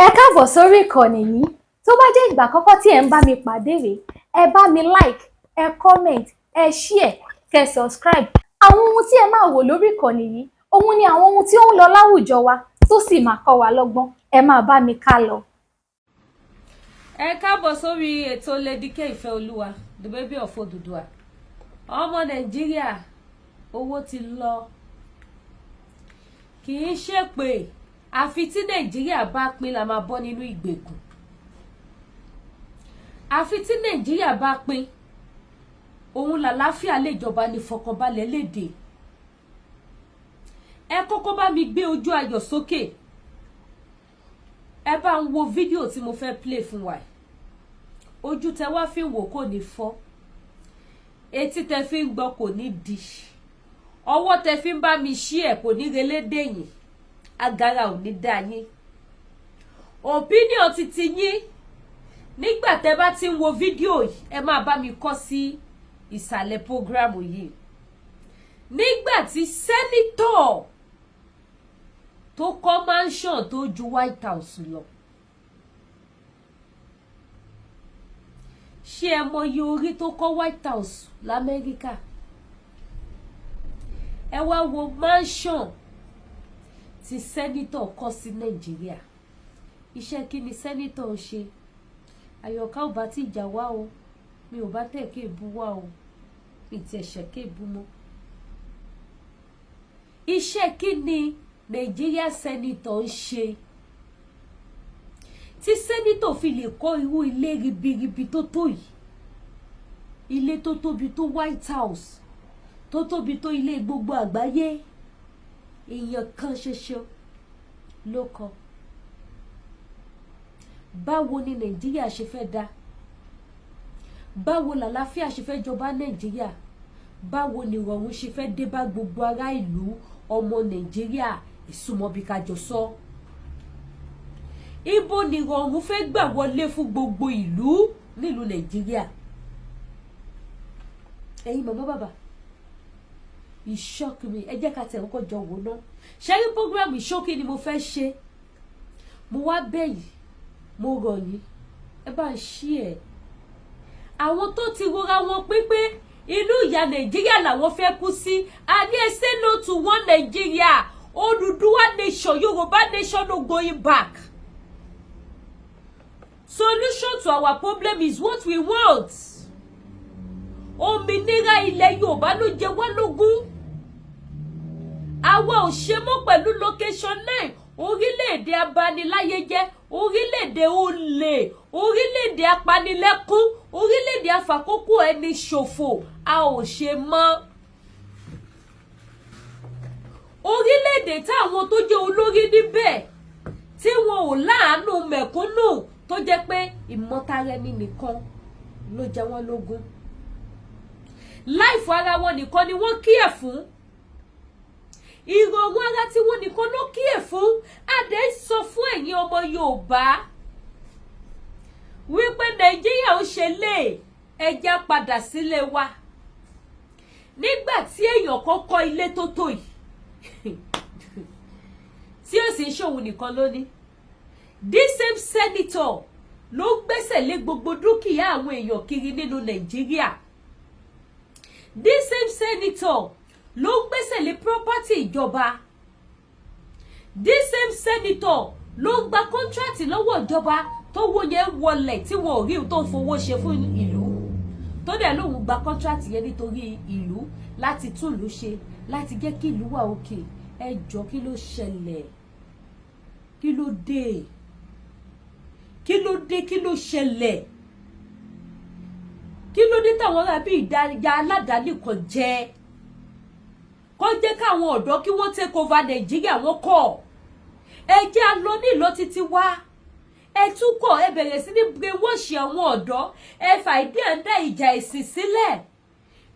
Ẹ káàbọ̀ sórí ìkànnì yìí. Tó bá jẹ́ ìgbà àkọ́kọ́ tí ẹ̀ ń bá mi pàdé rèé, ẹ bá mi like, ẹ comment, ẹ share, kẹ́ subscribe. Àwọn ohun tí ẹ máa wò lórí ìkànnì yìí, òun ni àwọn ohun tí ó ń lọ láwùjọ wa tó sì máa kọ́ wa lọ́gbọ́n. Ẹ máa bá mi ká lọ. Ẹ káàbọ̀ sórí ètò Lady K Ìfẹ́ Olúwa, the baby of Odùduwà. Ọmọ Nàìjíríà, owó ti lọ. Kì í ṣe pé àfi tí Nàìjíríà bá pín la máa bọ́ nínú ìgbèkùn. Àfi tí Nàìjíríà bá pín, òun làlàáfíà lè jọba, ní fọkànbalẹ̀ léde. Ẹ kọ́kọ́ bá mi gbé ojú ayọ̀ sókè. Ẹ bá ń wo fídíò tí mo fẹ́ play fún wa. Ojú tẹ wá fi ń wò kò ní fọ́, etí tẹ fi ń gbọ́ kò ní di, ọwọ́ tẹ fi ń bá mi ṣí ẹ̀ kò ní relé dèyìn, agara ò ní dá yín. Opinion ti yín nígbà tẹ bá ti ń wo fídíò yìí, ẹ máa bá mi kọ sí ìsàlẹ̀ program yìí. Nígbà tí senator tó kọ́ mansion tó ju White House lọ, ṣé ẹ mọyì orí tó kọ́ White House l'Amẹ́ríkà? Ẹ wá wo mansion tí senator kọ́ sí Nàìjíríà. Iṣẹ́ kí ni senator ń ṣe? Àyọ̀ká ò bá tí ìjà wá o, mi ò bá tẹ̀ kéèbú wá o, mi ti ẹ̀ṣẹ̀ kéèbú mọ́. Iṣẹ́ kí ni Nàìjíríà senator ń ṣe tí senator fi lè kọ́ irú ilé ribiribi tó tó yìí, ilé tó tóbi tó White House, tó tóbi tó ilé gbogbo àgbáyé? Èèyàn kan ṣoṣo ló kọ́. Báwo ni Nàìjíríà ṣe fẹ́ dá? Báwo làlàáfíà ṣe fẹ́ jọba Nàìjíríà? Báwo ni ìrọ̀rùn ṣe fẹ́ dé bá gbogbo ará ìlú, ọmọ Nàìjíríà? Ìsúnmọ́bí kájọ sọ, ibo ni ìrọ̀rùn fẹ́ gbà wọlé fún gbogbo ìlú nílùú Nàìjíríà? Ẹ̀yin màmá, bàbá, ìṣọ́kì mi, ẹ jẹ́ ká tẹ̀ kọ́kọ́ jọ wò ná. Ṣẹ́rí program ìṣókí ni mo fẹ́ ṣe. Mo wá bẹ̀ yín, mo rọ̀ yín, ẹ bá ń ṣí ẹ̀. Àwọn tó ti rora wọn pípé inú ìyà Nàìjíríà làwọn fẹ́ kú sí, a ní ẹ say no to one Nigeria, Odùduwà nation, Yorùbá nation, no going back. Solution to our problem is what we want. Òmìnira ilẹ̀ Yorùbá ló jẹ wá lógún. Àwa ò ṣe mọ́ pẹ̀lú location 9, orílẹ̀-èdè abaniláyé jẹ́, orílẹ̀-èdè olè, orílẹ̀-èdè apanilẹ́kún, orílẹ̀-èdè afàkókò ẹni ṣòfò. A ò ṣe mọ́. Orílẹ̀-èdè táwọn tó jẹ́ olórí níbẹ̀ tí wọn ò láàánú mẹ̀kúnnù, tó jẹ́ pé ìmọ̀tara ẹni nìkan ló jẹ wọ́n lógún, life ara wọn nìkan ni wọ́n kíyè fún, ìrọ̀rùn ara tí wọ́n nìkan ló kíyè fún. Adé sọ fún ẹ̀yin ọmọ Yorùbá wípé Nàìjíríà ó ṣe lé ẹja padà sílé wa. Nígbà tí èèyàn kan kọ́ ilé tó tó yìí, tí ó sì ń ṣòwò nìkan lónìí, this same senator ló ń gbẹ́sẹ̀ lé gbogbo dúkìá àwọn èèyàn kiri nínú Nàìjíríà. This same senator ló ń gbẹ́sẹ̀ lé property ìjọba. This same senator ló ń gba contract lọ́wọ́ ìjọba, tó wó yẹn wọlẹ̀ tí wọn ò rí tó ń fowó ṣe fún ìlú, tó dẹ̀ lóun gba contract yẹn nítorí ìlú, láti tún ìlú ṣe, láti jẹ́ kí ìlú wà òkè. Ẹ jọ, kí ló ṣẹlẹ̀? Kí ló dé? Kí ló dé? Kí ló ṣẹlẹ̀? Kí ló dé táwọn ará bí ìdájà aládàáni kan jẹ́ kó jẹ́ káwọn ọ̀dọ́ kí wọ́n take over Nàìjíríà? Wọ́n kọ̀. Ẹ jẹ́ a lọ nílò títí wá. Ẹ túkọ̀, ẹ bẹ̀rẹ̀ sí ní brainwash àwọn ọ̀dọ́. Ẹ fàìdí à ń dá ìjà ẹ̀sìn sílẹ̀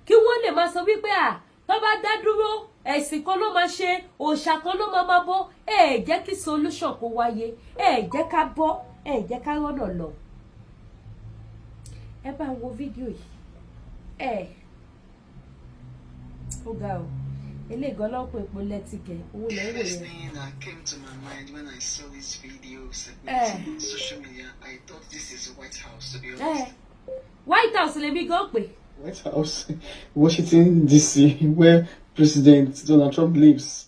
kí wọ́n lè máa sọ wípé à tó bá dá dúró, ẹ̀sìn kan ló máa ṣe, òòṣà kan ló máa máa bọ́. Ẹ jẹ́ kí solution kó wáyé. Ẹ jẹ́ ká bọ́, ẹ jẹ́ ká rọ́nà lọ. Ẹ bá wo fídíò yìí. Ẹ ó ga o. Eléyìí gan lọ́pọ̀ epo lẹ́tìkẹ́ owó lẹ́ ń wò First yẹn. thing that came to my mind when I saw this video circulating on social media, I thought this is the White House, to be honest. White House lèmi gan pè. White House, Washington, D.C., where President Donald Trump lives.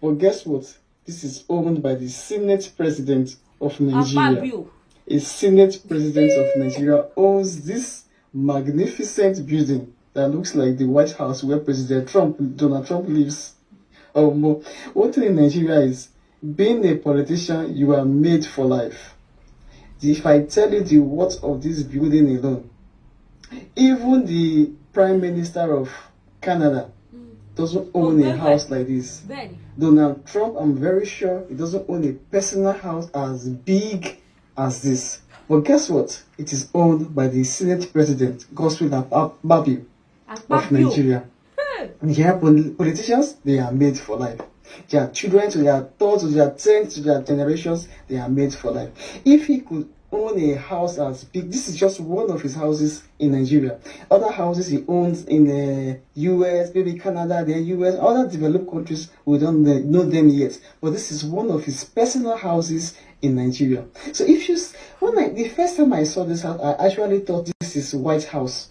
But guess what? This is owned by the Senate President of Nigeria. Akpabio. A Senate President of Nigeria owns this magnificent building that looks like the White House where President Trump, Donald Trump lives. One thing in Nigeria is being a politician, you are made for life. If I tell you the worth of this building alone, even the Prime Minister of Canada doesn't own a house like this. Bẹ́ẹ̀ni. Donald Trump, I'm very sure he doesn't own a personal house as big as this. But guess what? It is owned by the Senate President, Godswill Akpabio of Akpabio. Nigeria. Nigerian politicians, they are made for life. Their children, to their third, to their 10th, to their generations, they are made for life. If he could own a house as big, this is just one of his houses in Nigeria. Other houses he owns in the US, maybe Canada, the US, other developed countries, we don't know them yet. But this is one of his personal houses in Nigeria. So if you, when I, the first time I saw this house, I actually thought this is White House.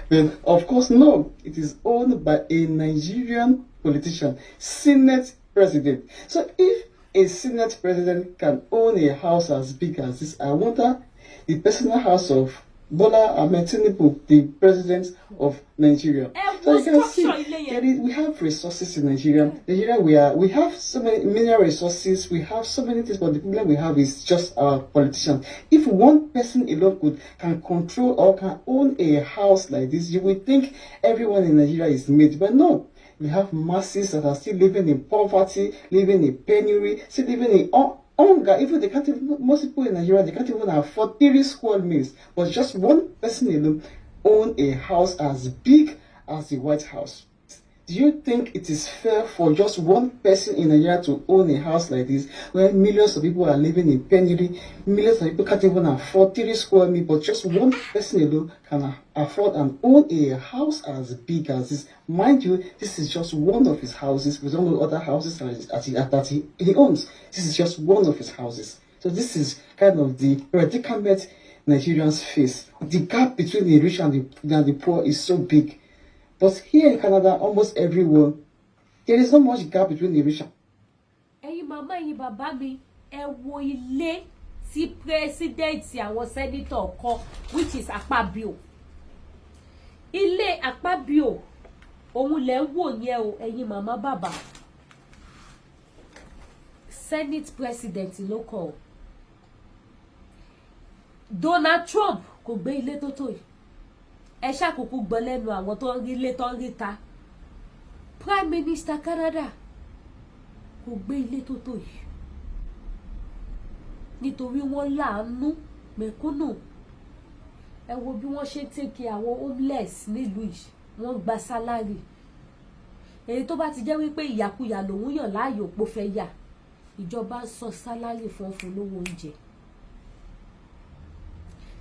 But of course, no, it is owned by a Nigerian politician, Senate president. So if a Senate president can own a house as big as this, I wonder the personal house of Bola Ahmed Tinubu, the president of Nigeria. So you can see there is, we have resources in Nigeria. Nigeria, we have so many mineral resources, we have so many things, but the problem we have is just our politicians. If one person alone could can control or can own a house like this, you would think everyone in Nigeria is made, but no. We have masses that are still living in poverty, living in penury, still living in hunger. Even they can't even, most people in Nigeria, they can't even afford three square meals. But just one person alone own a house as big as the White House. Do you think it is fair for just one person in Nigeria to own a house like this, where millions of people are living in penury, millions of people can't even afford three square meals, but just one person alone can afford and own a house as big as this? Mind you, this is just one of his houses. We don't know other houses that he owns. This is just one of his houses. So this is kind of the predicament Nigerians face. The gap between the rich and the poor is so big. But here in Canada, almost everyone, there is not much gap between the rich Ẹ̀yin màmá, ẹ̀yin bàbá mi, ẹ wo ilé tí president àwọn senator kọ́, which is Akpabio. Ilé Akpabio òun lẹ̀ ń wò yẹn o. Ẹ̀yin màmá, bàbá, Senate president ló kọ́ o. Donald Trump kò gbé ilé tó tó yìí. Ẹ ṣàkókò gbọ́ lẹ́nu àwọn tó ń rí ilé tó ń rí ta. Prime Minister Canada kò gbé ilé tó tó yìí, nítorí wọ́n láàánú mẹ̀kúnnù. Ẹ wo bí wọ́n ṣe ń take àwọn homeless nílùú yìí. Wọ́n gba salary. Èyí tó bá ti jẹ́ wípé ìyàkuyà lòun yàn láàyò pò fẹ́ yà, ìjọba ń sọ salary fún lówó oúnjẹ.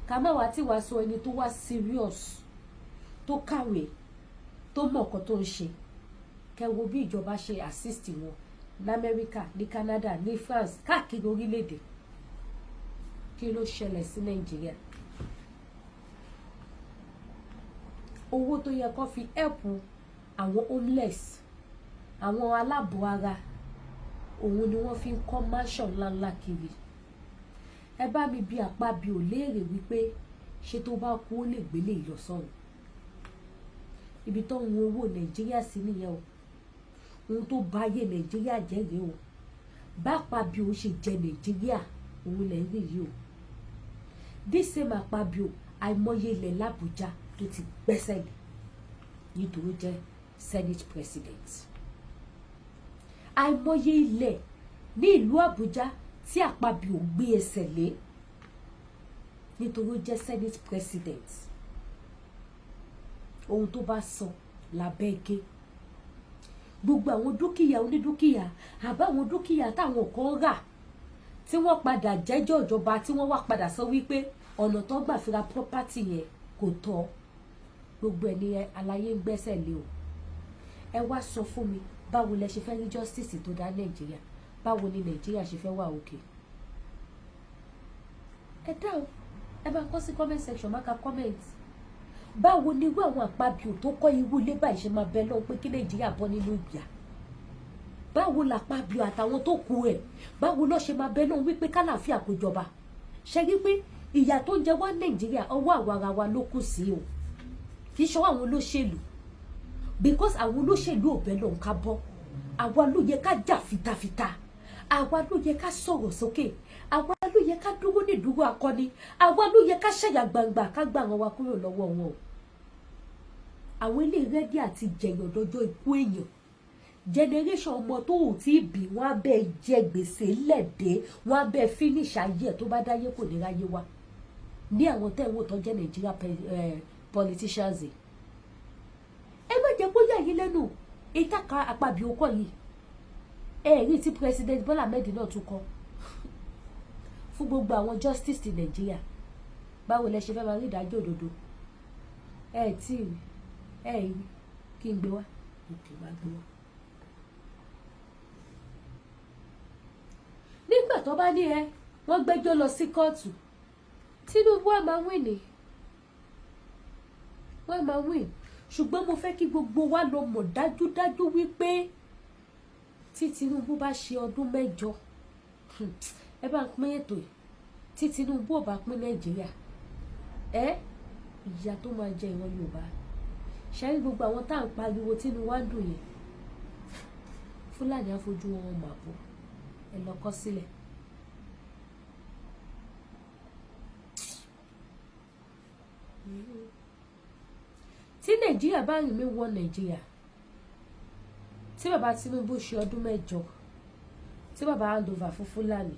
Ká má wá tí wàá sọ ẹni tó wá serious, tó kàwé, tó mọ̀ nǹkan tó ń ṣe. Kẹ́ wo bí ìjọba ṣe assist wọn ní Amẹ́ríkà, ní Canada, ní France, káàkiri orílẹ̀-èdè. Kí ló ṣẹlẹ̀ sí Nàìjíríà? Owó tó yẹ kó fi help àwọn homeless, àwọn aláàbọ̀ ara, òun ni wọ́n fi ń kọ́ mansion ńláńlá kiri. Ẹ bá mi bi Àpábíò léèrè wípé ṣé tó bá kú, ó lè gbélé ìlọsọrun? Ibi tó ń wo owó Nàìjíríà sí nìyẹn o. Ohun tó bá yé Nàìjíríà jẹ́ rèé o. Bá Àpábíò ṣe jẹ Nàìjíríà, òun lẹ̀ ń rí yìí o. This same Àpábíò, àìmọye ilẹ̀ l'Àbújá tó ti gbẹ́sẹ̀ lé nítorí jẹ́ Senate president. Àìmọye ilẹ̀ ní ìlú Àbújá tí Àpábíò gbé ẹsẹ̀ lé nítorí ó jẹ́ Senate president. Ohun tó bá sọ lábẹ́ gé. Gbogbo àwọn dúkìá onídúkìá, àbáwọn dúkìá táwọn kan rà tí wọ́n padà jẹ́jọ́ ìjọba, tí wọ́n wá padà sọ wípé ọ̀nà tó gbà fi ra property yẹn kò tọ́, gbogbo ẹ̀ ní aláyé ń gbẹ́sẹ̀ lé o. Ẹ wá sọ fún mi, báwo lẹ ṣe fẹ́ rí justice tó dá Nàìjíríà? Báwo ni Nàìjíríà ṣe fẹ́ wà òkè? Ẹ dáhùn, ẹ bá kọ sí comment section, má ka comment. Báwo ni irú àwọn Àpábíò tó kọ́ irú ilé báyìí ṣe máa bẹ lọ́wọ́ pé kí Nàìjíríà bọ́ nínú ìyà? Báwo làpábíò àtàwọn tó kù ẹ̀, báwo ló ṣe máa bẹ lọ́wọ́ wípé kálàáfíà kó jọba? Ṣe rí pé ìyà tó ń jẹ wá Nàìjíríà, ọwọ́ àwa ara wa ló kù sí o, kì í ṣọwọ́ àwọn olóṣèlú, because àwọn olóṣèlú ò bẹ́ lọ́n ká bọ́. Àwa ló yẹ ká jà fitafita, àwa ló yẹ ká sọ̀rọ̀ sókè, àwa ló yẹ ká dúró ní ìdúró akọni, àwa ló yẹ ká ṣàyà gbangba, ká gbà wọn wa kúrò lọ́wọ́ wọn o. Àwọn ilé ready àti jẹyàn dọjọ́ ikú èèyàn. Generation ọmọ tó ò tí ì bí, wọn á bẹ jẹ gbèsè lẹ́dẹ̀, wọn á bẹ finish ayé ẹ̀. Tó bá dáyé, kò ní ráyé wá ní àwọn tẹ́ ń wò tó jẹ́ Nigeria politicians. Ẹ má jẹ́ kó yà yín lẹ́nu ìtàkà Àpábíò kọ́ yìí. Ẹ rí tí President Bola Ahmed náà tún kọ́ fún gbogbo àwọn justice ti Nàìjíríà. Báwo lẹ ṣe fẹ́ máa rí ìdájọ́ òdodo? Ẹ tí ì rí, ẹ rí kí n gbé wá òkè, má gbé wá. Nígbà tó bá ní ẹ wọ́n gbẹ́jọ́ lọ sí kóòtù, Tinubu ẹ̀ máa win ni, wọ́n máa win. Ṣùgbọ́n mo fẹ́ kí gbogbo wa lọ mọ̀ dájúdájú wípé tí Tinubu bá ṣe ọdún 8, ẹ bá ń pín ètò yìí, tí Tinubu ò bá pín Nàìjíríà, ẹ ìyà tó máa jẹ ìran Yorùbá ṣáà, gbogbo àwọn tá à ń pariwo tínú wa ń dùn yẹn, Fúlàní á fojú wọn mà bọ̀. Ẹ lọ kọ sílẹ̀. Tí Nàìjíríà bá rìn mí wọ Nàìjíríà, tí bàbá Tinubu ṣe ọdún 8, tí bàbá hand over fún Fúlàní,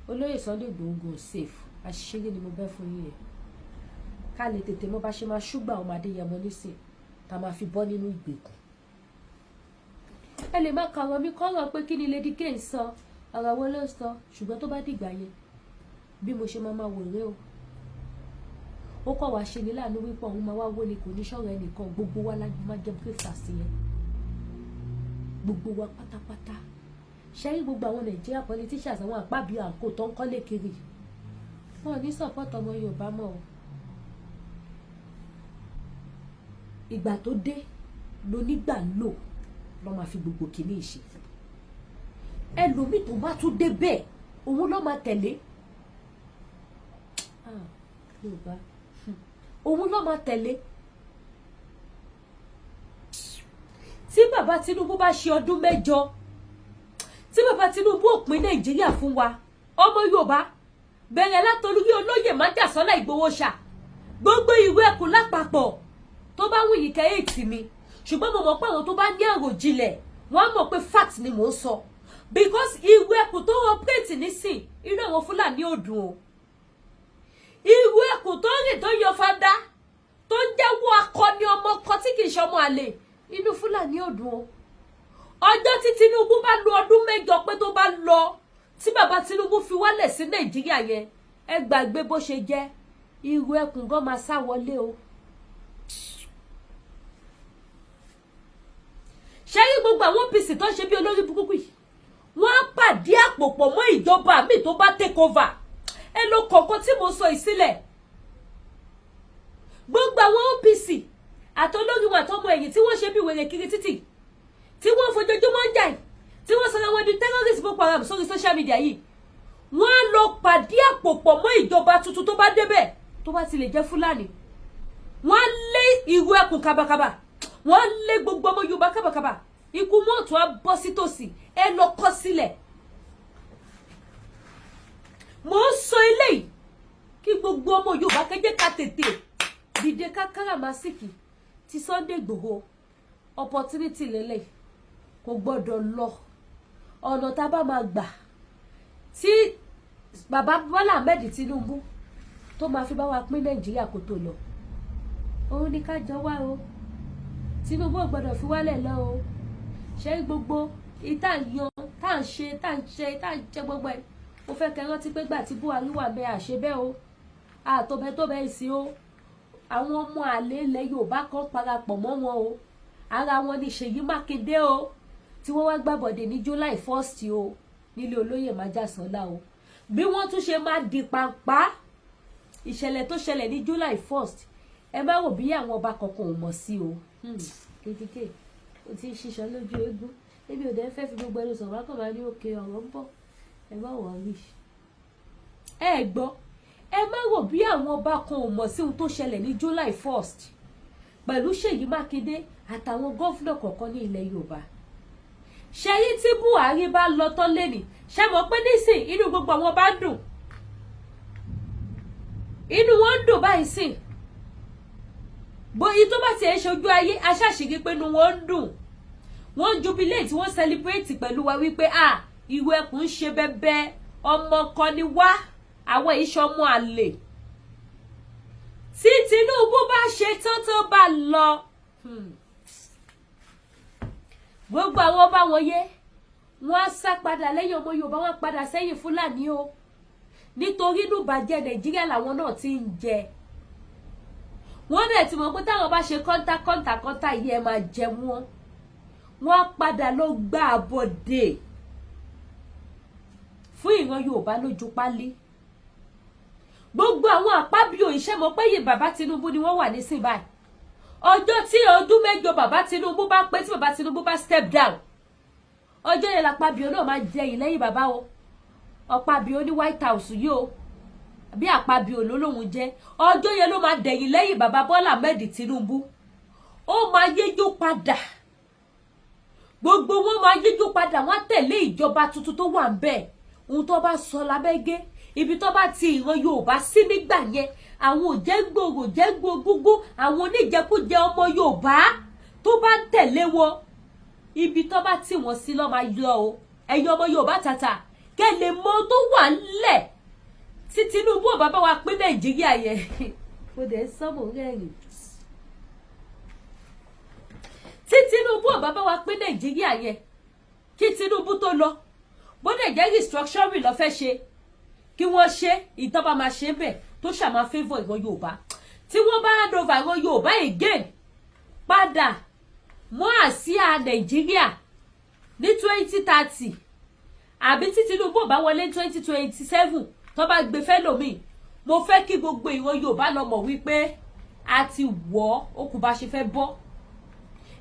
olóyè Sunday Igboho safe. Àṣírí ni mo bẹ́ fún yín yẹn, ká lè tètè mọ̀ bá ṣe máa ṣúgbà ọmọ Adéyẹmọ nísìn tá a máa fi bọ́ nínú ìgbèkùn. Ẹ lè má kàrọ̀ mi kọ́rọ̀ pé kí ni Lady K ń sọ, ọ̀rọ̀ wo ló ń sọ, ṣùgbọ́n tó bá dìgbà yẹn, bí mo ṣe máa máa wò rè o. Ó kọ̀ wá ṣe ní láàánú wípé òun máa wá wó ni, kò ní sọ̀rọ̀ ẹnìkan. Gbogbo wa la máa jẹ breakfast yẹn, gbogbo wa pátápátá. Ṣẹ́rí gbogbo àwọn Nàìjíríà politicians, àwọn àpábíò àǹkó tó ń kọ́lé kiri, wọn ò ní support ọmọ Yorùbá mọ́ o. Ìgbà tó dé lónígbà ń lò lọ́ máa fi gbogbo kìíní ṣe. Ẹlòmíì tó bá tún dé bẹ́ẹ̀, òun ló máa tẹ̀lé. Ah, Yorùbá, òun ló máa tẹ̀lé. Tí bàbá Tinubu bá ṣe ọdún 8, tí bàbá Tinubu ò pín Nàìjíríà fún wa, ọmọ Yorùbá, bẹ̀rẹ̀ látọlúrí olóyè Májàsọ́lá Ìgbòho ṣá, gbogbo ìwé ẹkùn lápapọ̀, tó bá wù yín kẹ́ ètì mi, ṣùgbọ́n mo mọ̀ pé àwọn tó bá ní àròjinlẹ̀, wọ́n á mọ̀ pé fact ni mò ń sọ, because ìwé ẹkùn tó operate nísìn, inú àwọn Fúlàní ò dùn o. Ìwé ẹkùn tó rìn, tó yọ fada, tó ń jẹ́wọ́ akọni ọmọ kan tí kì í ṣọmọ àlè, inú Fúlàní ò dùn o. Ọjọ́ tí Tinubu bá lo ọdún 8 pé tó bá lọ, tí bàbá Tinubu fi wálẹ̀ sí Nàìjíríà yẹn, ẹ gbàgbé bó ṣe jẹ́, ìrù ẹkùn gan máa sá wọlé o. Ṣé rí gbogbo àwọn OPC tó ń ṣe bí olórí burúkú yìí, wọ́n á pàdé àpò pọ̀ mọ́ ìjọba mi tó bá take over. Ẹ lọ kọ̀ọ̀kan tí mo sọ ìsílẹ̀, gbogbo àwọn OPC àtọlórí wọn àtọmọ ẹ̀yìn tí wọ́n ṣe bí wèrè kiri títì, tí wọ́n fojoojúmọ́ ń jà yìí, tí wọ́n sọ̀rọ̀ wọn di terrorist Boko Haram sórí social media yìí, wọ́n á lọ pàdé àpò pọ̀ mọ́ ìjọba tuntun tó bá débẹ̀, tó bá ti lè jẹ́ Fúlàní. Wọ́n á lé ìrù ẹkùn kábàkábà, wọ́n á lé gbogbo ọmọ Yorùbá kábàkábà. Ikú mọ́ọ̀tún á bọ́ sí tòsí. Ẹ lọ kọ́ sílẹ̀. Mò ń sọ eléyìí kí gbogbo ọmọ Yorùbá kẹjẹ ká tètè dìde, ká káràmásìkì ti Sunday Igboho. Opportunity lélẹ̀, kò gbọ́dọ̀ lọ. Ọ̀nà tá a bá máa gbà tí bàbá Bọ́lá Ahmed Tinubu tó máa fi bá wa pín Nàìjíríà kó tó lọ, òun ni ká jọ wá o. Tinubu ò gbọ́dọ̀ fi wálẹ̀ lọ o. Ṣé gbogbo ìta yan tá à ń ṣe, tá à ń ṣe, tá à ń ṣe gbogbo ẹ̀, mo fẹ́ kẹ́ rántí pé gbà tí Buhari wà bẹ́ẹ̀, àṣẹ bẹ́ẹ̀ o, àtọ́bẹ́ tó bẹ́ẹ̀ sí o. Àwọn ọmọ àlè ilẹ̀ Yorùbá kan parapọ̀ mọ́ wọn o. Ara wọn ní Ṣèyí Mákindé o, tí wọ́n wá gbàbọ̀dé ní July 1st o, nílé olóyè Májàsọ́lá o. Bí wọ́n tún ṣe máa di pàǹpá ìṣẹ̀lẹ̀ tó ṣẹlẹ̀ ní July 1st, ẹ má rò bí àwọn ọba kankan ò mọ̀ sí o. Kékeré o ti ń ṣiṣọ́ lójú eégún, ebi ò dẹ́ fẹ́ fi gbogbo ẹnu sọ̀rọ̀, akọ̀ máa ní òkè ọ̀rọ̀ ń bọ̀. Ẹ má wọrí, ẹ gbọ́, ẹ má rò bí àwọn ọba kan ò mọ̀ sí ohun tó ṣẹlẹ̀ ní July 1st pẹ̀lú Ṣèyí Mákindé àtàwọn governor kọ̀ọ̀kan ní ilẹ̀ Yorùbá. Ṣẹ́yí tí Buhari bá lọ tán lẹ́nìí, ṣe mọ̀ pé nísìn inú gbogbo àwọn bá ń dùn, inú wọn ń dùn báyìí sìn. Bóyí tó bá tiẹ̀ ṣojú ayé aṣáṣìírí pé inú wọn ń dùn, wọ́n ń jubilate, wọ́n celebrate pẹ̀lú wa wípé à ìwé ẹkùn ń ṣe bẹ́bẹ́, ọmọ kan ni wá, àwọn iṣẹ́ ọmọ àlè. Tí Tinubu bá ṣe tán, tó bá lọ, gbogbo àwọn ọba wọn yé wọn á sá padà lẹ́yìn ọmọ Yorùbá, wọn á padà sẹ́yìn Fúlàní o, nítorí inú ìbàjẹ́ Nàìjíríà làwọn náà ti ń jẹ. Wọ́n dẹ̀ ti mọ̀ pé táwọn bá ṣe kọ́ńtà kọ́ńtà kọ́ńtà yìí, ẹ máa jẹ wọ́n. Wọ́n á padà lọ gbá àbọ̀dè fún ìran Yorùbá lójú pálí. Gbogbo àwọn àpábíò iṣẹ́ mọ̀ pé yìí bàbá Tinubu ni wọ́n wà nísìn báyìí. Ọjọ́ tí ọdún 8 bàbá Tinubu bá pé, tí bàbá Tinubu bá step down, ọjọ́ yẹn làpábíò náà máa jẹ yìí lẹ́yìn bàbá o. Ọ̀pábíò ní White House yìí o, bí àpábíò ló lóun jẹ́, ọjọ́ yẹn ló máa dẹ̀yìn lẹ́yìn bàbá Bọ́lá Ahmed Tinubu. Ó máa yéjó padà, gbogbo wọn máa yíjú padà, wọn á tẹ̀lé ìjọba tuntun tó wà ń bẹ̀. Ohun tó bá sọ lábẹ́gẹ́, ibi tó bá ti ìran Yorùbá sí nígbà yẹn, àwọn òjẹ́gbòrò jẹ́gbò gúngún, àwọn oníjẹkújẹ ọmọ Yorùbá tó bá ń tẹ̀lé wọn, ibi tó bá tì wọ́n sí lọ́ máa yọ o. Ẹ̀yin ọmọ Yorùbá tàtà, kẹ́ lè mọ tó wà ńlẹ̀ tí Tinubu ò bá bá wa pín Nàìjíríà yẹn. Mo dẹ̀ sọ́mọ̀ rẹ́rìn. Tí Tinubu ò bá bá wa pín Nàìjíríà yẹn, kí Tinubu tó lọ, bó dẹ̀ jẹ́ restructuring ló fẹ́ ṣe, kí wọ́n ṣe ìtọ́ba máa ṣe bẹ́ẹ̀ tó ṣàmà favour ìran Yorùbá. Tí wọ́n bá hand over ìran Yorùbá again padà mọ́ àsíá Nàìjíríà ní 2030, àbí tí Tinubu ò bá wọlé 2027, tó bá gbé fẹ́lòmíì, mo fẹ́ kí gbogbo ìran Yorùbá lọ mọ̀ wípé a ti wọ̀ ọ́, ó kù bá ṣe fẹ́ bọ́.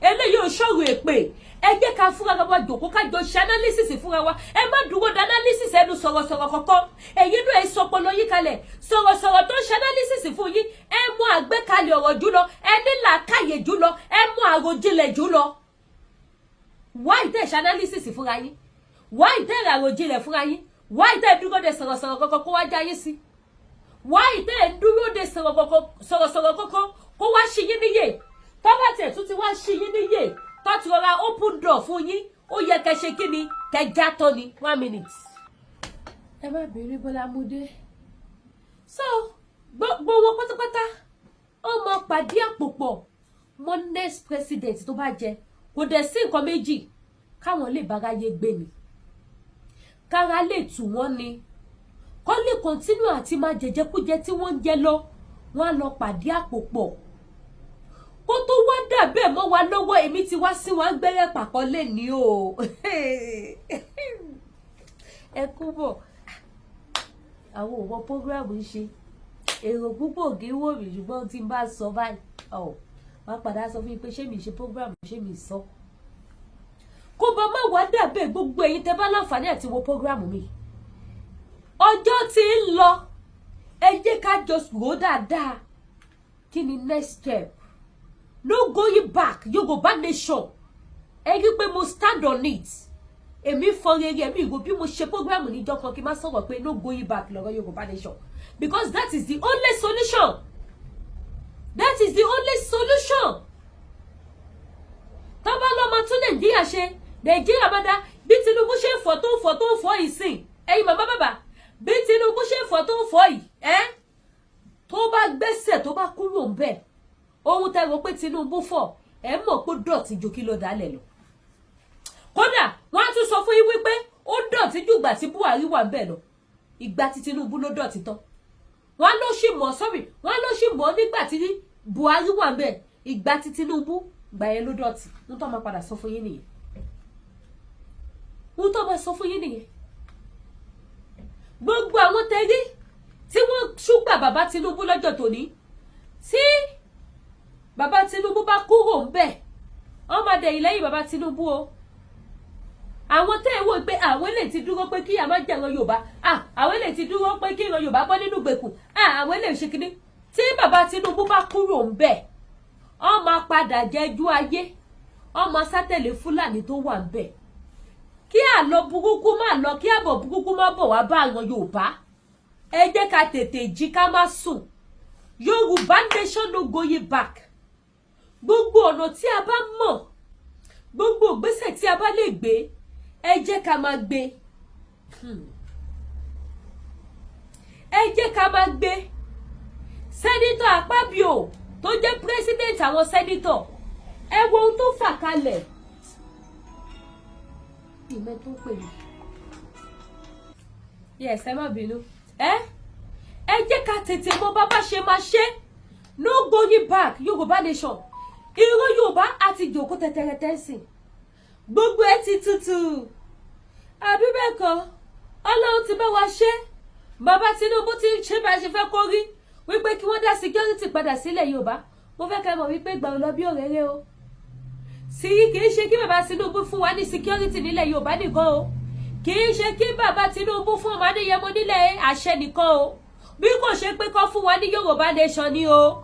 Eléyìí ò ṣòro èpè. Ẹ jẹ́ ká fúnra wa jòkó, ká jọ ṣe analysis fúnra wa. Ẹ má dúró de analysis ẹnu sọ̀rọ̀sọ̀rọ̀ kọ̀ọ̀kan. Ẹ̀yin náà, ẹ sọpọlọ yín kalẹ̀. Sọ̀rọ̀sọ̀rọ̀ tó ń ṣe analysis fún yín, ẹ mú àgbékalẹ̀ ọ̀rọ̀ jùlọ, ẹ ní làákàyè jùlọ, ẹ mú àròjinlẹ̀ jùlọ. Why tẹ̀ ṣe analysis fúnra yín? Why tẹ̀ àròjinlẹ̀ fúnra yín? Why tẹ̀ dúró de sọ̀rọ̀sọ̀rọ̀ kọ̀ọ̀kan kó wá já yín sí? Why tẹ̀ dúró de sọ̀rọ̀sọ̀rọ̀ kọ̀ọ̀kan kó wá ṣí yín níyè? Tọ́ba tẹ̀ tún ti wá ṣí yín níyè, tó ti rọra open door fún yín, ó yẹ kẹ́ ṣe kí ni? Kẹ́ já tọ́ ni. One minute. Ẹ má bèrè Bọ́lá Múdé. So gbogbo wọn pátápátá, ó mọ pàdé àpòpọ̀ mọ́ next president tó bá jẹ. Kò dẹ̀ sí nǹkan méjì káwọn lè báráyé gbé ni, kára lè tù wọ́n ni, kọ́ lè continue àti máa jẹjẹkújẹ tí wọ́n ń jẹ lọ. Wọ́n á lọ pàdé àpòpọ̀ kó tó wá dà bẹ́ẹ̀ mọ́ wa lọ́wọ́. Èmi ti wá sí wọn gbẹ́rẹ́ pàkọ́ lè ní o. Ẹ kú bọ̀, àwọn òwò program ń ṣe èrò púpọ̀ kì í wò mí, ṣùgbọ́n tí n bá sọ báyìí ọ̀ wọ́n padà sọ fún mi pé ṣé mi ṣe program, ṣé mi sọ kó bá má wá dà bẹ́ẹ̀. Gbogbo ẹ̀yin tẹ́ bá láǹfààní àti wo program mi, ọjọ́ tí ń lọ, ẹ jẹ́ ká jọ rò dáadáa. Kí ni next step? No going back. Yorùbá nation, ẹ rí pé mo stand on it. Èmi fọ rere, èmi ìrò bí mo ṣe program níjọ́ kan kí n má sọ̀rọ̀ pé no going back lọ́rọ̀ Yorùbá nation, because that is the only solution. That is the only solution. Tọ́ba lọ́mọ tún Nàìjíríà ṣe, Nàìjíríà bá dá. Bí Tinubu ṣe ń fọ́, tó ń fọ́, tó ń fọ́ yìí sìn, ẹ̀yin bàbá bàbá, bí Tinubu ṣe ń fọ́, tó ń fọ́ yìí, ẹ́ tó bá gbẹ́sẹ̀, tó bá kúrò ń bẹ̀, ohun tẹ́ rò pé Tinubu fọ̀, ẹ mọ̀ pé dọ̀tí ju kí ló dálẹ̀ lọ. Kódà wọ́n á tún sọ fún yín wípé ó dọ̀tí ju ìgbà tí Buhari wà ń bẹ̀ lọ. Ìgbà tí Tinubu ló dọ̀tí tán, wọ́n ló sì mọ̀, sọ́rí, wọ́n ló sì mọ̀ nígbà tí Buhari wà ń bẹ̀. Ìgbà tí Tinubu Gbà yẹn ló dọ̀tí. Ń tó máa padà sọ fún yín nìyẹn, ń tó máa sọ fún yín nìyẹn. Gbogbo àwọn tẹ́rí tí wọ́n ṣùgbà bàbá Tinubu lọ́jọ́ tòní, tí bàbá Tinubu bá kúrò ń bẹ̀, wọ́n máa dẹ̀yìn lẹ́yìn bàbá Tinubu o. Àwọn tẹ́ ẹ wò pé àwọn eléyìí ti dúró pé kí a má jẹ́ ìran Yorùbá, àwọn eléyìí ti dúró pé kí ìran Yorùbá bọ́ nínú ìgbèkùn, àwọn eléyìí ṣe kínní, tí bàbá Tinubu bá kúrò ń bẹ̀, wọ́n máa padà jẹ́jú ayé, wọ́n máa sátẹ̀lé Fúlàní tó wà ń bẹ̀. Kí àlọ́ burúkú má lọ, kí àbọ̀ burúkú má bọ̀ wá bá àwọn Yorùbá. Ẹ jẹ́ ká tètè jí, ká má sùn. Yorùbá nation, no going back. Gbogbo ọ̀nà tí a bá mọ̀, gbogbo ìgbésẹ̀ tí a bá lè gbé, ẹ jẹ́ ká máa gbé, ẹ jẹ́ ká máa gbé. Senator Akpabio tó jẹ́ president àwọn senator, ẹ wo ohun tó fà kalẹ̀. Ìmẹ́ tó pè mí, yes, ẹ má bínú. Ẹ jẹ́ ká tètè mọ bá bá ṣe máa ṣe. No going back. Yorùbá nation, ìran Yorùbá àti jòkó tẹtẹrẹtẹ sìn, gbogbo ẹ ti tutù, àbí bẹ́ẹ̀ kọ́? Ọlọ́run ti bá wa ṣe. Bàbá Tinubu ti ṣe bá a ṣe fẹ́ kó rí, wípé kí wọ́n dá security padà sílẹ̀ Yorùbá. Mo fẹ́ kẹ́ mọ̀ wípé gbà lọ bí òréré o sí. Kì í ṣe kí bàbá Tinubu fún wa ní security nílẹ̀ Yorùbá nìkan o, kì í ṣe kí bàbá Tinubu fún ọmọ Adéyẹmọ nílẹ̀ àṣẹ nìkan o, bí kò ṣe pé kó fún wa ní Yorùbá nation ni o,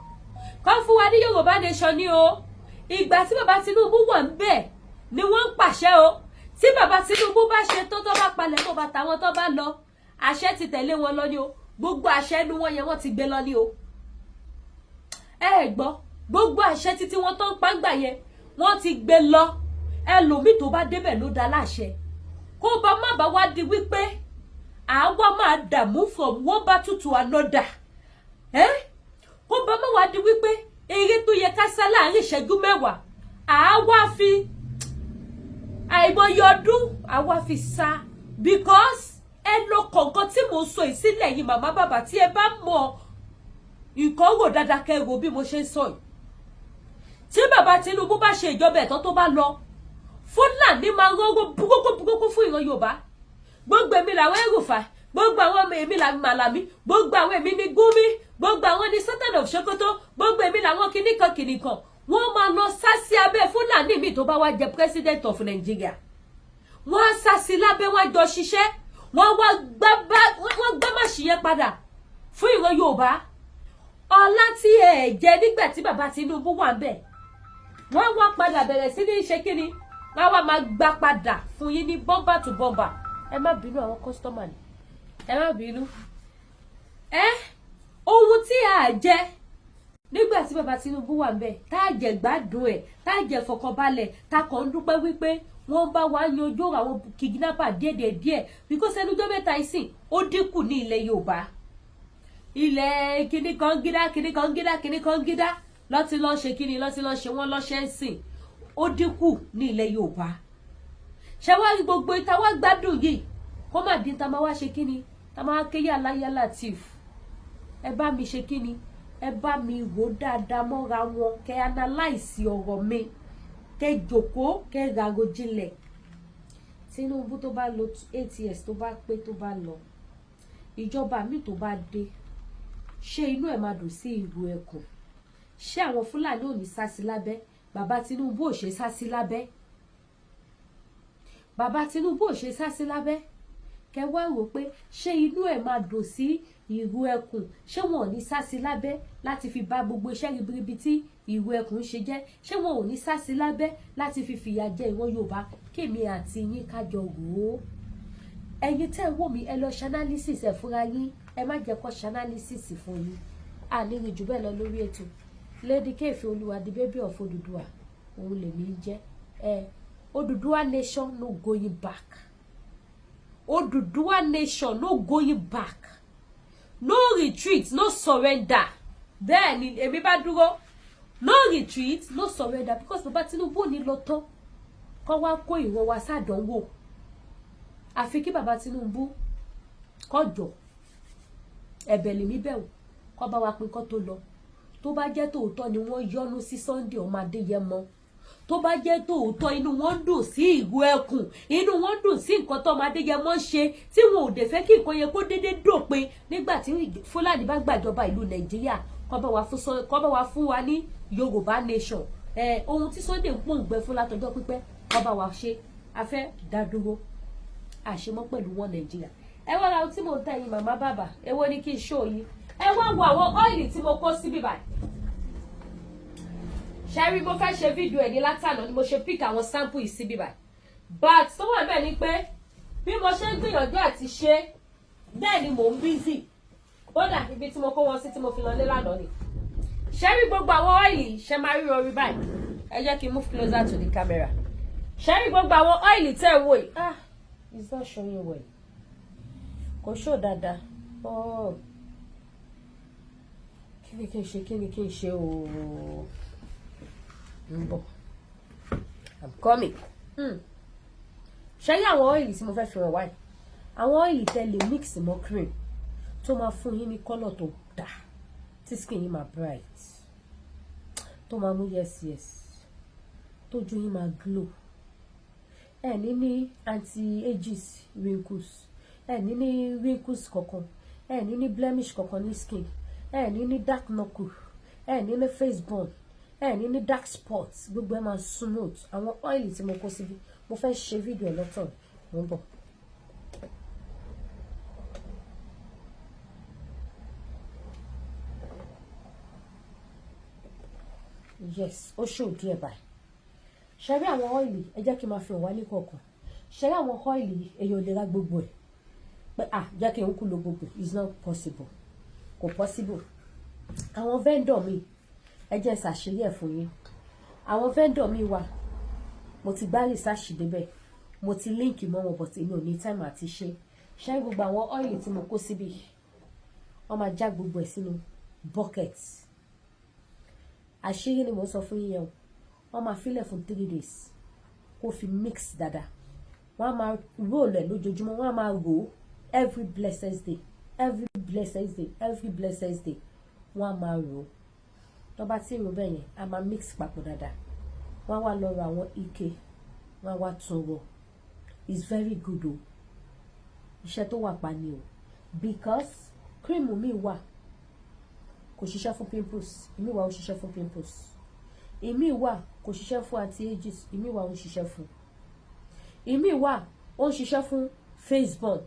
kó fún wa ní Yorùbá nation ni o. Ìgbà tí bàbá Tinubu wà ń bẹ̀ ni wọ́n ń pàṣẹ o. Tí bàbá Tinubu bá ṣe tó bá palẹ̀ mọ́ bàtà wọn, tó bá lọ, àṣẹ ti tẹ̀lé wọn lọ ni o. Gbogbo àṣẹ inú wọn yẹn, wọ́n ti gbé lọ ni o. Ẹ gbọ́, gbogbo àṣẹ títí wọn tó ń pàǹgbà yẹn, wọ́n ti gbé lọ. Ẹlòmíì tó bá débẹ̀ ló dá láṣẹ. Kó bá má bá wá di wípé àwa máa dààmú from one battle to another, ẹ kó bá má wá di wípé eré tó yẹ ká sá láàrin ìṣẹ́jú 10, àwa fi àìmọye ọdún àwa fi sá, because ẹ lọ kọ̀ọ̀kan tí mò ń sọ yìí sílẹ̀ yìí. Màmá, bàbá, tí ẹ bá mọ nǹkan rò dáadáa, kẹ́ rò bí mo ṣe ń sọ yìí. Tí bàbá Tinubu bá ṣe ìjọba ẹ̀tọ́, tó bá lọ, Fúlàní máa rọ́rọ́ burúkú burúkú fún ìran Yorùbá. Gbogbo èmi làwọn El-Rufai, gbogbo àwọn ọmọ èmi làwọn Màlàmí, gbogbo àwọn èmi ní Gumi, gbogbo àwọn ní Sultan of Sokoto, gbogbo èmi làwọn kìnnìkan kìnnìkan, wọ́n máa lọ sá sí abẹ́ Fúlàní mi tó bá wá jẹ president of Nigeria. Wọ́n á sá sí lábẹ́, wọ́n á jọ ṣiṣẹ́, wọ́n wá gbá màṣí yẹn padà fún ìran Yorùbá. Ọlá tí ẹ jẹ nígbà tí bàbá Tinubu wà ń bẹ̀, wọ́n wá padà bẹ̀rẹ̀ sí ní ṣe kíni, wọ́n wá máa gbá padà fún yín ní bumper to bumper. Ẹ má bínú, àwọn customer ni, ẹ má bínú. Ẹ ohun tí a jẹ nígbà tí bàbá Tinubu wà ń bẹ̀, tá a jẹ gbádùn ẹ̀, tá a jẹ fọkànbalẹ̀, tá a kàn ń dúpẹ́ wípé wọ́n bá wa yanjú àwọn kidnapper díẹ̀díẹ̀, because ẹnujọ́ mẹ́ta ìsìn ó dínkù ní ilẹ̀ Yorùbá. Ilẹ̀ kíní kan gídá, kíní kan gídá, kíní kan gídá, lọ́tí lọ́ọ́ ṣe kíní, lọ́tí lọ́ọ́ ṣe wọ́n lọ́ṣẹ́ ń sìn, ó dínkù ní ilẹ̀ Yorùbá. Ṣé wá rí gbogbo ìta wá gbádùn yìí, kó má dín tá máa wá ṣe kíni, tá máa ké yàrá yàrá tìf. Ẹ bá mi ṣe kíni, ẹ bá mi rò dáadáa mọ́ra wọn, kẹ́ analyse ọ̀rọ̀ mi, kẹ́ jòkóó, kẹ́ ràrò jinlẹ̀. Tinubu tó bá lò 8 years, tó bá pé, tó bá lọ, ìjọba mi tó bá dé, ṣé inú ẹ̀ máa dùn sí ìlú ẹkùn? Ṣé àwọn Fúlàní ò ní sá sí lábẹ́? Bàbá Tinubu ò ṣe sá sí lábẹ́, bàbá Tinubu ò ṣe sá sí lábẹ́. Kẹ wá rò pé ṣé inú ẹ̀ máa dùn sí ìrù ẹkùn? Ṣé wọn ò ní sá sí lábẹ́ láti fi bà gbogbo iṣẹ́ ribiribi tí ìrù ẹkùn ṣe jẹ́? Ṣé wọn ò ní sá sí lábẹ́ láti fi fìyà jẹ ìran Yorùbá? Kémi àti yín kájọ rò ó. Ẹ̀yin tẹ́ ẹ wò mí, ẹ lọ ṣe analysis ẹ̀ fúnra yín. Ẹ má jẹ́ kó ṣe analysis fún yín. Àníri jù bẹ́ẹ̀ lọ lórí ètò. Lady Kéfì Olúwa, the baby of Odùduwà, òun lèmi ń jẹ́ ẹ. Odùduwà nation, no going back. Odùduwà nation, no going back, no retreat, no surrender. Bẹ́ẹ̀ ni èmi bá dúró, no retreat, no surrender, because bàbá Tinubu ò ní lọ tán kọ́ wá kó ìran wa sádánwò. Àfi kí bàbá Tinubu kó jọ, ẹ̀bẹ̀ lèmi bẹ̀ wò, kó bá wa pín kó tó lọ. Tó bá jẹ́ tòótọ́ ni wọ́n yọ́nú sí Sunday ọmọ Adéyẹmọ. Tó bá jẹ́ tòótọ́ inú wọn ń dùn sí ìlú ẹkùn, inú wọn ń dùn sí nǹkan tó ọmọ Adéyẹmọ ń ṣe, tí wọn ò dẹ̀ fẹ́ kí nǹkan yẹn kó déédéé dópin nígbà tí Fúlàní bá gbàjọba ìlú Nàìjíríà, kó bá wa fún wa ní Yorùbá nation. Ẹ ohun tí Sunday ń pòǹgbẹ fún látọjọ́ pípẹ́, kó bá wa ṣe. A fẹ́ dá dúró, àṣemọ́ pẹ̀lú wọn Nàìjíríà. Ẹ wá ra ohun tí mò ń tẹ̀yìn màmá bàbá. Èwo ni kí n ṣó yín? Ẹ wá wo àwọn oil tí mo kó síbí báyìí. Ṣẹ́rí, mo fẹ́ ṣe fídíò ẹ̀ ní látànà ni mo ṣe pick àwọn sample yìí síbí báyìí, but tó wà bẹ́ẹ̀ ni pé bí mo ṣe ń gbìyànjú àti ṣe bẹ́ẹ̀ ni mò ń busy. Kódà ibi tí mo kó wọn sí tí mo fi lọ lé lánàá ni. Ṣẹ́rí, gbogbo àwọn oil ṣe máa rí orí báyìí. Ẹ jẹ́ kí n move closer to the camera. Ṣẹ́rí, gbogbo àwọn oil tẹ́ ẹ wò yìí, ah, it's not showing well, kò show dáadáa. Oh, kí ni kí n ṣe? Kí ni kí n ṣe ooo? Ń bọ̀, I'm coming. Ṣé rí àwọn oil tí mo fẹ́ fi hàn wáyé, àwọn oil tẹ́ lè mix mọ́ cream tó máa fún yín ní colour tó dáa, tí skin yín máa bright, tó máa mú yes, tójú yín máa glow, ẹ ní ní anti-ages wrinkles, ẹ ní ní wrinkles kankan, ẹ ní ní blemish kankan ní skin, ẹ ní ní dark knuckle, ẹ ní ní face burn, ẹ ní ní dark spots, gbogbo ẹ máa smooth. Àwọn oil tí mo kó síbi, mo fẹ́ ṣe fídíò lọ́tọ̀, mo ń bọ̀. Yes, ó ṣò díẹ̀ báyìí. Ṣe rí àwọn oil, ẹ jẹ́ kí n máa fi hàn wá ní kọ̀ọ̀kan. Ṣe rí àwọn oil, èèyàn ò lè ra gbogbo ẹ̀ pé, ah, jẹ́ kí n kú lo gbogbo. It's not possible, kò possible. Àwọn vendor mi, ẹ jẹ́ ṣàṣírí ẹ̀ fún yín, àwọn vendor mi wà, mo ti gbá research débẹ̀, mo ti link mọ́ wọn, but èmi ò ní time àti ṣe. Ṣé gbogbo àwọn oil tí mo kó síbí, wọ́n máa já gbogbo ẹ̀ sínú bucket. Àṣírí ni mo sọ fún yín yẹn o. Wọ́n máa filẹ̀ fún 3 days kó fi mix dáadáa. Wọ́n á máa roll ẹ̀ lójoojúmọ́, wọ́n á máa rò ó every blessed day, every blessed day, every blessed day. Wọ́n á máa rò ó. Tó bá tí rò bẹ́ẹ̀ yẹn, á máa mix papọ̀ dáadáa. Wọ́n á wá lọ ra àwọn ike, wọ́n á wá tún rọ. It's very good o. Iṣẹ́ tó wà pa ni o, because cream mi wà, kò ṣiṣẹ́ fún pimples. Ìmí wà, ó ṣiṣẹ́ fún pimples. Ìmí wà, kò ṣiṣẹ́ fún anti-ages. Ìmí wà, ó ń ṣiṣẹ́ fún. Ìmí wà, ó ń ṣiṣẹ́ fún face burn.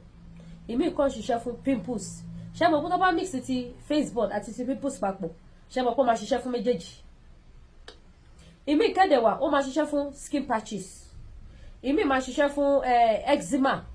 Ìmí kan ṣiṣẹ́ fún pimples. Ṣé mo kó tó bá mix ti face burn àti ti pimples papọ̀, ṣé mo kó máa ṣiṣẹ́ fún méjèèjì? Ìmí kẹ́dẹ̀ wà, ó máa ṣiṣẹ́ fún skin patches. Ìmí máa ṣiṣẹ́ fún eczema.